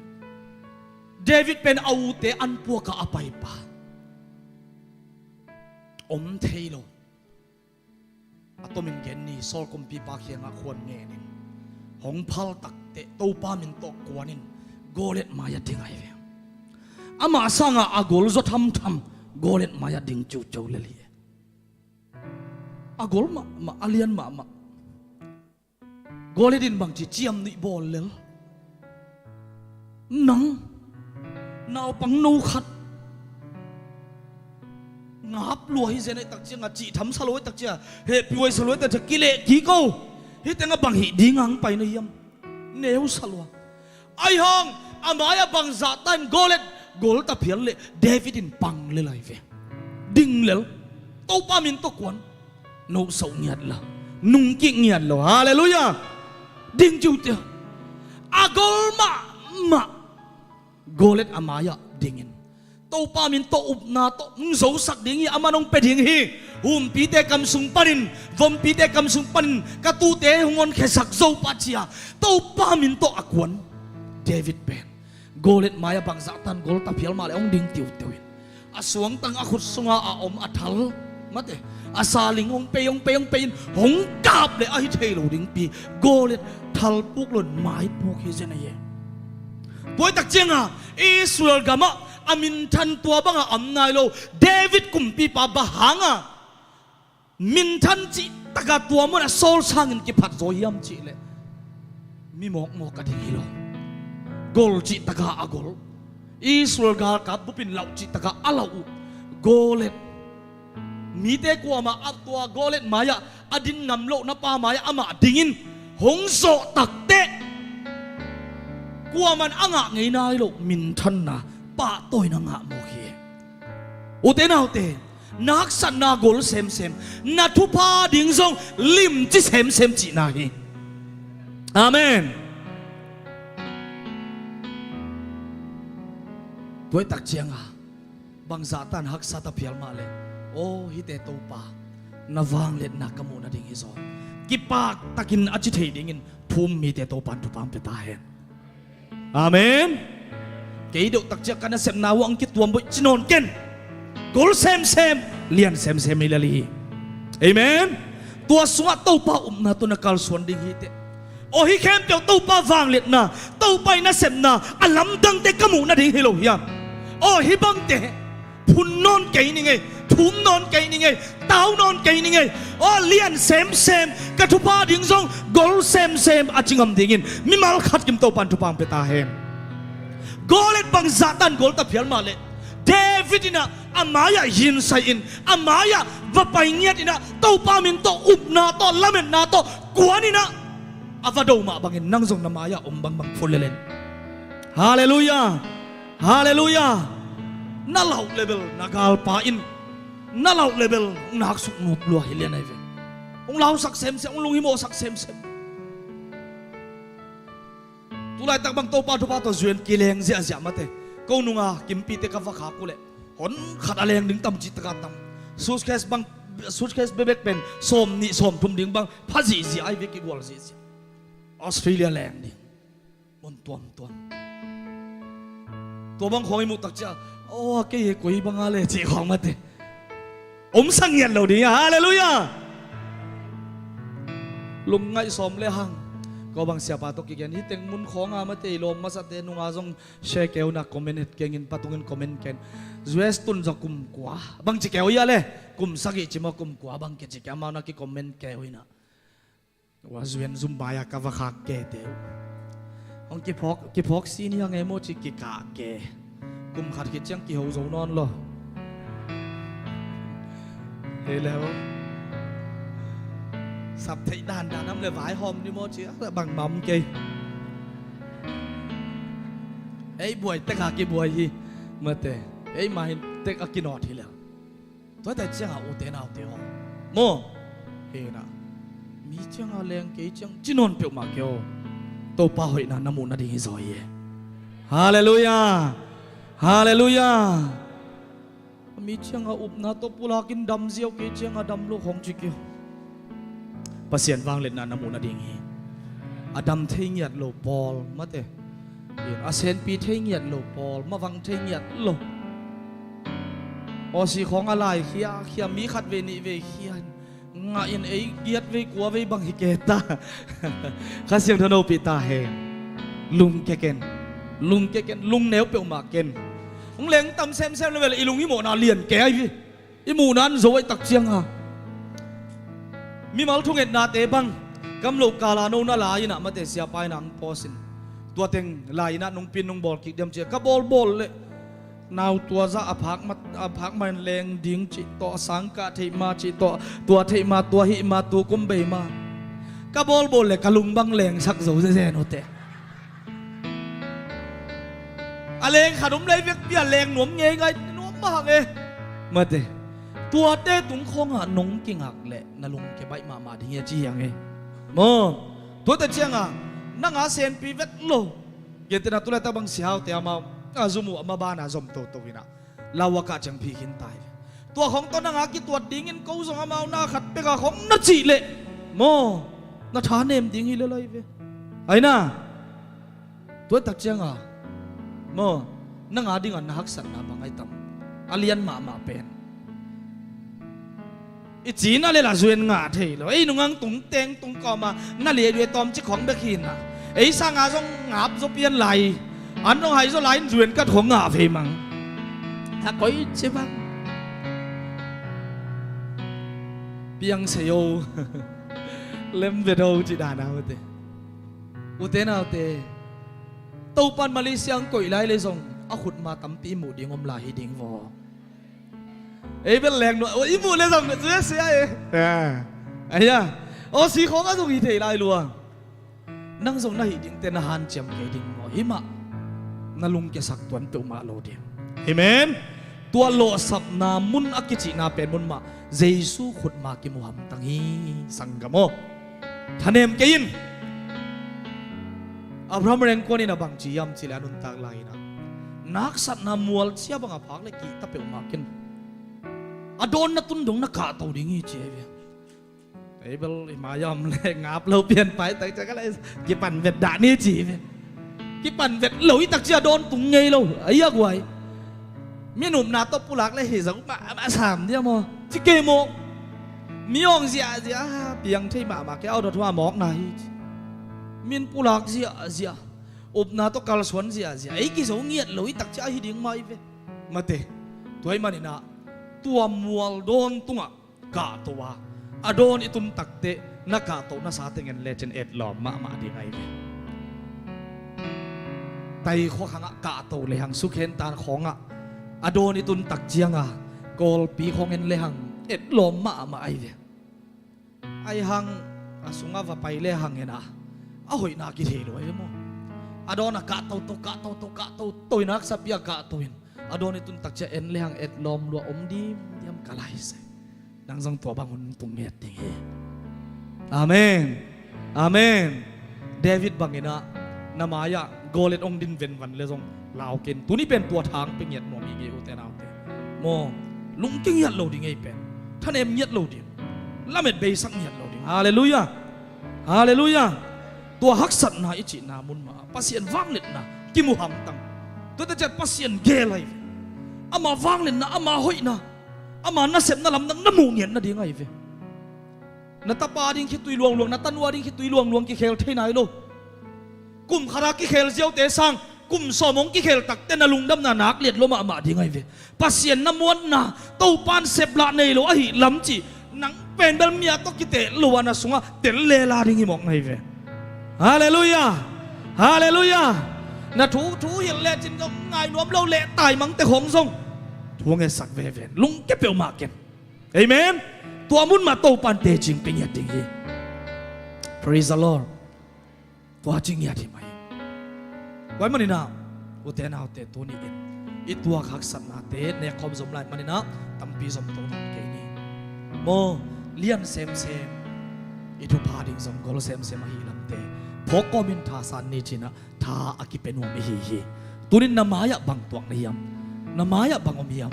David pen a ute an puakah a paipa om thei lo. A tomin gen ni, Saul kumpipa kiangah khuan ngenin hong phal takteh Topa min tawh kuanin Goliat mai-ah ding ahi ve. Amah sangah a gol zaw thamtham Goliat mai-ah ding ciuciu lel hi. A gol mahmah, a lian mahmah. Goliat in bangci ciam nih bawl lel. Nang naupang no khat ngap lua hi zen ahi tak ciangah, cih tham sa lo ahi tak ciangah, hehpih huai sa lo ahi tak ciangah, kileh kik o. Hih tengah bang hih ding ang pai na hiam? Neu sa lua. Ahi hang a mai-ah bangzah ta in Goliat gol ta phial leh David in pang lel ahi ve. Ding lel. Topa min tawh kuan. Nohsauh ngiat lo, nungkik ngiat lo. Halleluiah. Ding ciuciu. A gol mahmah Goliat a mai-ah dingin, Topa min tawh upna tawh hong zosak ding hi, aman hong pia ding hi. Humpite kam sung panin, vompite kam sung panin ka tute hong honkhia sak zo pah ci-a Topa min tawh a kuan David pen Goliat mai-ah bangzah tan gol ta phial mah leh hong ding tiuteu in, a suangtang a khut sunga a om a thal, mate, a saling hong pei, hong pei, hong pei in hong kap leh a hi thei lo dingpi Goliat thalpuk lo in maipuk hi zen ahi. Tua hi tak cianga Israel gamah a minthan tua banga om nai lo David kumpipa bang hanga minthan cih taka tua munah Saul sangin kiphat zaw hiam cihleh mi mawkmawk a ding hi lo. Gol cih taka a gol, Israel galkap bupin lauh cih taka a lauh uh Goliat, mite kuamah a tua Goliat mai-ah a din ngam lohna pa mai-ah amah dingin hong zawh takteh kuaman a ngah ngei nai loh minthanna, pahtawina ngah mawk hi. Ute naute, na haksatna gol semsem, na thupha ding zong limci semsem cihna hi. Amen. Tua hi tak cianga bangzah tan haksa ta phial mah leh, aw hihte Topa, na vangliatna ka muh nading hi zaw, kipak takin a ci thei dingin thu-um mite Topan thupha hong pia ta hen. Amen. Kei deuh tak ciah ka nasepna uh hong kituam boih ci nawn ken. Gol semsem, lian semsem hi lel hi. Amen. Tua sungah Topa upna tawh na kalsuan ding hi teh. Aw hih khempeuh Topa vangliatna, Topa i nasepna a lamdangte ka muh nading hi lo hiam? Aw hih bangte phun nawn kei ning ei, thum nawn kei ning ei, tau nawn kei ning ei. Aw lian semsem, ka thupha ding zong gol semsem a ci ngam dingin mimal khat kim Topan thupha hong pia ta hen. Goliat bangzah tan gol ta phial mah leh David in ah a mai-ah hinsai in, a mai-ah va pai ngiat in ah Topa min tawh upna tawh lametna tawh kuan in ah a va do mah bangin nang zong na mai-ah om bangbang phun lel in. Halleluiah. Halleluiah. Na lauh leh bel na galpa in na lauh leh bel hong naksuk nuam lua hi lian ahi ve. Hong lausak semsem, hong lunghimawhsak semsem. Tulaitak bang Topa thupha tawh zuiin kileng ziahziah mate. Ko nunga kimpite ka va khak uh leh hon khat a leng ding tam cih taka tam. Suitcase bang, suitcase bebek pen sawm nih sawm thum ding bang pha zihziah ahi ve, kigual zihziah. Australia leng ding mun tuamtuam. Tua bang khawng i muh tak ciah, aw kei he koi banga le cih khawng mate. Omsak ngiat lo ding hi a, halleluiah. Lungngaih sawm le hang. Ko bang siapa tawh kigen hi teng mun khawnga mate i lawm masate nunga zong share kei un a, comment het keng in, patungin comment ken. U S tun zong kum kua bang ci kei uh hi a le, kum sagih ci maw kum kua bang kici kei amau na ki comment kei uh hi na. Ua zuiin zum mai-a ka va khak kei teh uh. Hong kiphawk, kiphawk si ni hang e maw ci kikah kei. Kum khat khit ciang kiho zo nawn lo. Hi leh uh. Sap theih dandan am le vaihawm ni maw ci a bangmah om kei. Ei buai tek a kibuai hi. Mate. Ei mah hi tek a kinawt hi leh. Tua hi tak cianga ute naute aw, maw, hi na, mi cianga leng kei ciang ci nawn peuhmah kei aw. Topa hoihna na muh nading hi zaw hi e. Halleluiah. Halleluiah. Mi cianga upna tawh pulakin dam ziau, kei cianga dam lo khawng ci kei aw. Pasian vangliatna na muh nading hi. A dam thei ngiat lo pawl mate, a senpi thei ngiat lo pawl, mavang thei ngiat lo. Awsi khawng a lai khiakhia, mi khat vei nih vei khia in, ngah in ei giat vei kua vei bang hi kei ta. Kha Siangtho nopih ta hen. Lungkia ken. Lungkia ken. Lungneu peuhmah ken. Hong leng tam semsem le vel i lunghimawhna lian kei ahi hi. I muhna in zo ahi tak cianga mimal thungetnate bang, kam lo kala no na la-in ah mate siapa in ah hong pawsin, tua teng la-in ah nungpi in nong bawl kik diam ci-a ka bawlbawl leh nau tua zah a phak ma, a phak ma in leng ding cih tawh, a sangkah theih ma cih tawh, tua theih ma, tua hih ma, tu kum bei ma. Ka bawlbawl leh ka lung bang lengsak zo zezen uh teh. A leng khat om lei vekpi a leng nuam ngeingai nuam mah hang e. Mate. Tuate tung khawngah nong kingak leh na lungkia baih mahmah ding hi a ci hi hang e. Maw. Tuate cianga nanga senpi vet lo. Gentehna tulaitak bang siahaute amau A zum uh a maban a zom toto in ah, lau a kah ciang phi khin ta hi ve. Tua khong tawh nang a kituat dingin ko zong amau na khat pek a khong na cih leh maw, na tha nem ding hi lel ahi ve. Aina, tua tak ciang a maw, nang a ding a na haksatna bang ahi tam? A lian mahmah pen i cina le la zuen ngah thei lo. Ei nungang tung teng tung kawma na liailui tawm ci khong bek hi na. Ei sanga zong ngap zaw pian lai. An zong hai zaw lai in zuen kat khong ngah vei mang. A koi ci bang. Piang sei o. Lem vet o ci dan a ute. Ute naute. Topan Malaysia ang koih lai le zong a khutma tampi i muh ding om lai hi ding vaw. Ei bel leng nuah, i muh le zong na zui a sia e. Aia, aw si khawng a zong hi thei lai lua. Nang zong na hih dingte na hanciam kei ding maw? Himah na lungkiasak tuan peuhmah lo ding. Amen. Tua lawhsapna mun a kicihna pen mun mah Jesu khutma kimu hamtang hi. Sanggam aw, thanem kei in. Abraham Rengkuan in a bangci hiam cih leh a nuntak lai-in ah, na haksatna mual cia bang a phak le kihta peuhmah ken. A dawn na tun dong na kahto ding hi ci hi ve. Ei bel i mai a om le ngap lo pian pai tak ciang ka le kipan vet dah ni ci hi ve. Kipan vet lo hi tak ciang a dawn tung ngei lo. Ai a guai. Min upna tawh pulak le hi zong mah, mah sam dia maw? Ci kei maw? Mi awng ziahziah piang thei mahmah kei, a awdawt hua mawkna hi ci. Min pulak ziahziah, upna tawh kalsuan ziahziah, ei kizo ngiat lo hi tak ciang a hi ding mah hi ve. Mate, tua hi manin ah, tua mual dawn tungah kahto a, a dawn i tun takteh na kahto na sa teng en lecin etlawm mahmah ding ahi ve. Tai khua khangah kahto lehang, sukhen tan khawngah a dawn i tun tak cianga kawlpi khawng en lehang etlawm mahmah ahi ve. Ahi hang a sungah va pai lehang en a, a hoihna kithei lo ahi ve maw? A dawn a kahto to, kahto to, kahto to in a haksa pi a kahto in a dawn i tun tak ciang en lehang etlawm lua om dimdiam ka lai se. Nang zong tua bang hun tung ngiat ding hi. Amen. Amen. David bangin ah na mai-ah Goliath hong din venvan le zong lau kei in. Tuni pen tua thang pe ngiat nuam hi ngei ute naute. Maw, lungkia ngiat lo ding ei pen. Thanem ngiat lo ding. Lamet beisak ngiat lo ding. Halleluiah. Halleluiah. Tua haksatna i cihna mun mah Pasian vangliatna kimu hamtang. Tuate ciat Pasian gel ahi ve. Ama vangliatna, ama hoihna, ama nasepna lamdang na muh ngiat nading ahi ve. Na tapa ding khitui luangluang, na tanu a ding khitui luangluang kikhel thei nai lo. Kum khata kikhel ziaute sang kum sawm hong kikhel takte na lungdamna nak liat lua mahmah ding ahi ve. Pasian na muanna Topan seplah nei lo ahi lam cih nang pen bel mi a tawh kiteh lo a na sungah tel lela ding hi mawk ngai ve. Halleluiah. Halleluiah. Na thu thu hilh lecin zong ngai nuam lo leh taimangte khawng zong thu ngetsak veve in lungkia peuhmah ken. Amen. Tua mun mah Topan tecing pe ngiat ding hi. Praise the Lord. Tua ci ngiat hi mah hi. Tua hi manin ah ute naute tuni in i tuak haksatnate nekkhawm zom lai manin ah tampi zom to nawn kei ni. Maw, lian semsem i thupha ding zong gol semsem ahi lamte phawk kawmin thasan ni ci-in ah tha a kipia nuam i hi hi. Tunin na mai-ah bang tuak na hiam? Na mai-ah bang om hiam?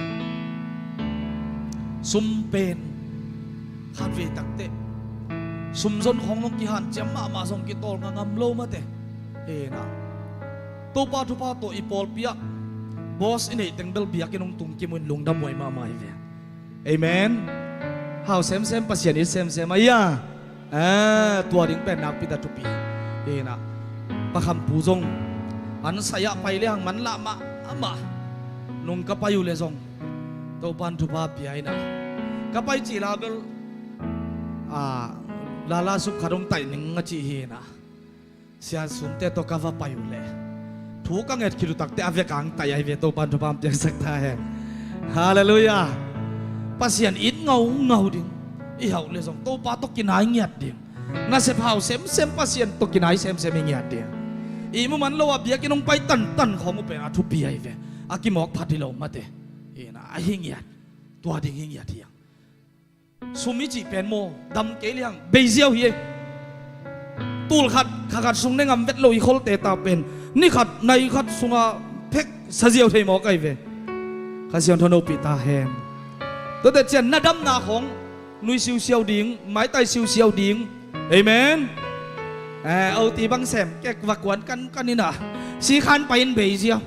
Sum pen khatvei takteh sum zon khawng zong kihanciam mahmah zong kitawlnga ngam lo mate. Hena Topa thupha tawh i pawlpi ah boss i neih teng bel biakinn hong tung kimu in lungdam huai mahmah hi ve. Amen. Hau semsem, Pasian it semsem ahi a. Eh, tua ding pen nakpi ta thupi. Ina Pa Kham Pu zong an sai-ah pai le hang man lah mah amah. Nung ka pai uh le zong Topan thupha pia ina ka pai cih la bel, ah, lala sup khat hong taih ning a cih hi ina. Sian sumte tawh ka va pai uh leh thu ka nget khit uh takteh a vekang taih ahi ve. Topan thupha piaksak ta hen. Halleluiah. Pasian it ngaungau ding. I hauh le zong Topa tawh kinai ngiat ding. Nasep hau semsem Pasian tawh kinai semsem i ngiat ding. I muman lo a biakinn hong pai tantan khawng uh pen a thupi ahi ve. A kimawk phat hi lo mate. Ina a hi ngiat. Tua ding hi ngiat hiang. Sum i cih pen maw, dam kei liang, beiziau hi ei. Tul khat, kha khat sung ne ngam vet lo i kholte ta pen ni khat, nai khat sunga phek sa ziau thei mawk ahi ve. Kha Siangtho hopih ta hen. Tuate ciang na damna khawng nui siusiau ding, maitai siusiau ding. Amen. Eh, oti bang sem kek va kuan kankan in a, si khan pai in bei ziau.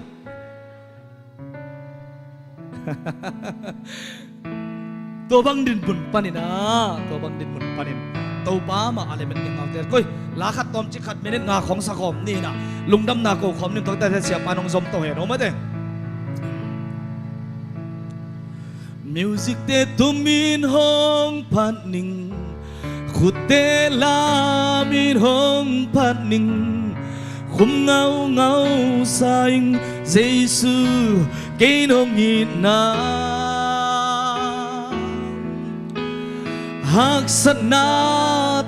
Tua bang dinmun panin a, tua bang dinmun panin Topa mah a le met ngen ngaute. Koi, la khat tawmcik khat minute nga khawng sa khawm ni in a, lungdamna ko khawm ni in. Tuate siapa nong zom to hen, om mate. Music-te tumin hong phat ning, khutte lamin hong phat ning, khum ngaungau sa ing Jesu, kei nong itna. Haksatna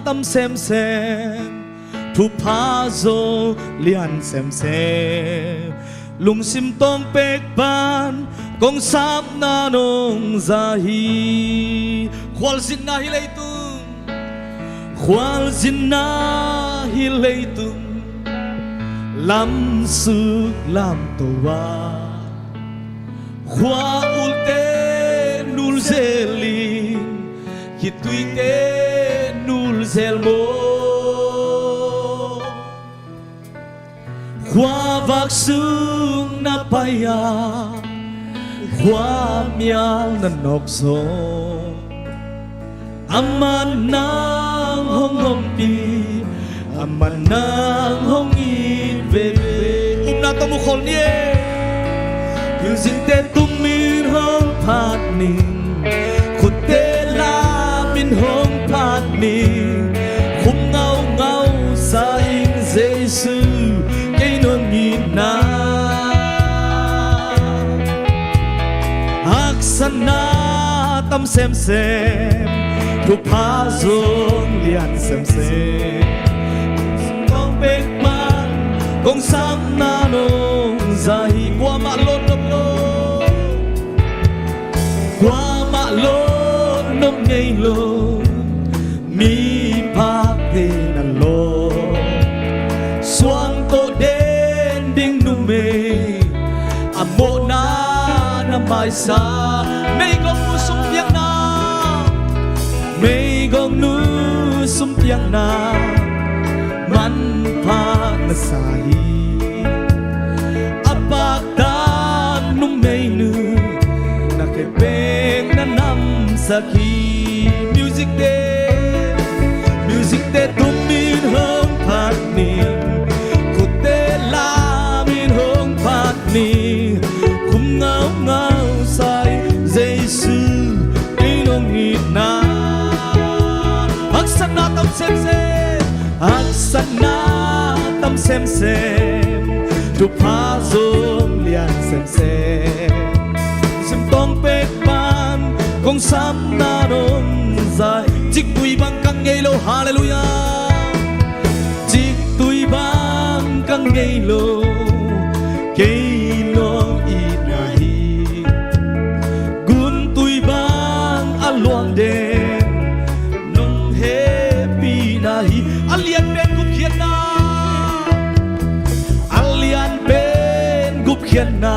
tam semsem, thupha zong lian semsem, lungsim tawng pek pan kong sapna nong za hi. Khualzinna hi leitung, khualzinna hi leitung, lamsuk lamto a, khua ulte nul zelin, khituite nul zel maw. Khua vak sung na pai a, khua mial na nawk zong, amah nang hong ompih, amah nang hong it veve. Upna tawh mu khol ni e. Music-te tumin hong phat ning, khutte lamin hong phat ning, khum ngaungau sa ing Jesu, kei nong itna. Haksatna tam semsem, thupha zong lian semsem, tawng pek pan kong sapna nong za hi. Kuamah lawt nop lo, kuamah lawt nop ngei lo, miphakte na lawt, suang tawh den ding numei, a mawhna na maisak. Meigong nu sumpiakna, meigong nu sumpiakna, manpha na sa hi. A paktat numeinu, na khepek na namsak hi. Music-te, music-te tumin hong phat ning, khutte lamin hong phat ning, khum ngaungau sa ing Jesu, kei nong itna. Haksatna tam semsem, haksatna tam semsem, thupha zong lian semsem, sim tawng pek pan kong sapna nong za hi. Ciktui bang ka ngei lo, halleluiah. Ciktui bang ka ngei lo, kei nong itna hi. Guntui bang a luang den, nong hehpihna hi. A lian pen gupkhiatna, a lian pen gupkhiatna,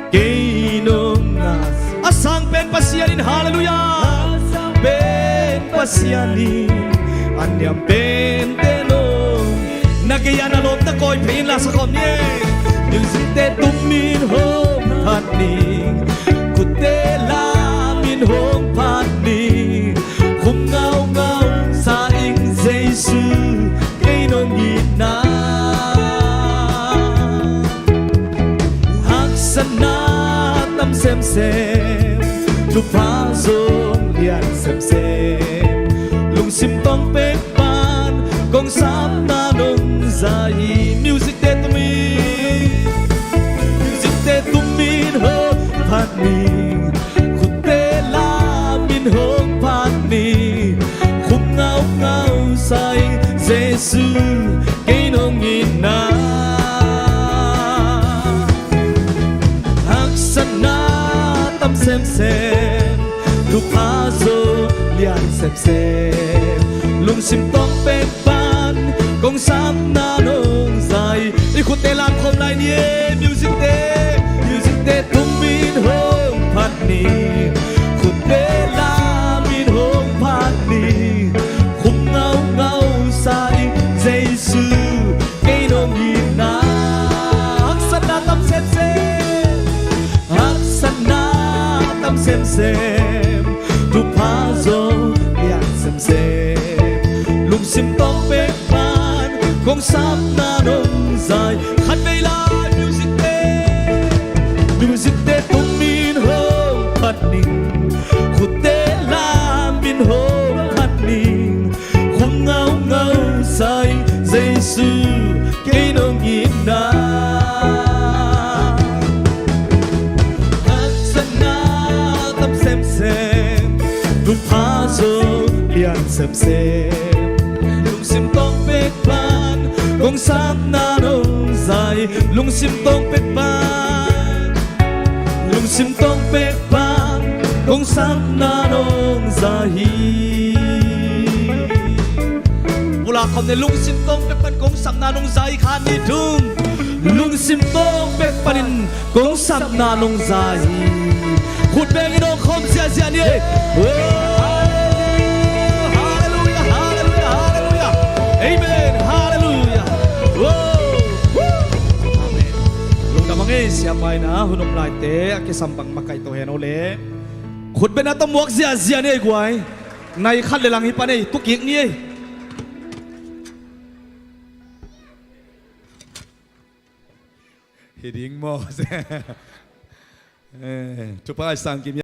kei nong ngak. A sang pen Pasian in, halleluiah. A sang pen Pasian in, a niam pente nong. Na gei-a na lawmte kawi phei in la sa khawm ni e. Music-te tumin hong phat ning, khutte lamin hong phat ning, khum ngaungau sa ing Jesu, kei nong itna. Haksatna tam semsem, thupha zong lian semsem, lungsim tawng pek pan kong sapna nong za hi. Music-te tumin, music-te tumin hong phat ning, khutte lamin hong phat ning, khum ngaungau sa ing Jesu, kei nong itna. Haksatna tam semsem, thupha zong lian semsem, lungsim tawng pek pan kong sapna nong za hi. Khutte lam khawm lai ni e, music te, music te tumin hong phat ni. Khutte lamin hong phat ni. Khum ngaungau sa ing Jesu, kei nong itna. Haksatna tam semsem, haksatna tam semsem, thupha zo lian semsem. Lungsim tawng pek pan kong sapna nong zai. Khatvei lai, music te, music te tumin hong phat ning. Khutte lamin hong phat ning. Khum ngaungau sa ing Jesu, kei nong itna. Haksatna tam semsem, thupha zo lian semsem. Lungsim tawng pek pan kong sapna nong zai. Lungsim tawng pek pan, lungsim tawng pek pan kong sapna nong zai hi. Pulak khawm ni, lungsim tawng pek pan kong sapna nong zai hi. Khat, nih, thum. Lungsim tawng pek panin kong sapna nong zai hi. Khut bengin hong khawm ziahziah ni. Oh, halleluiah, halleluiah, halleluiah. Amen, halleluiah. Oh, amen. Lungdam hang ei, siapa in a hun om laite a kisam bang makaih to hen o le. Khut bengin a tawh muak ziahziah ni ei guai. Nai khat le lang hi pan ei, tukik ni ei. Hi ding maw? Eh, Thupha Sang Kim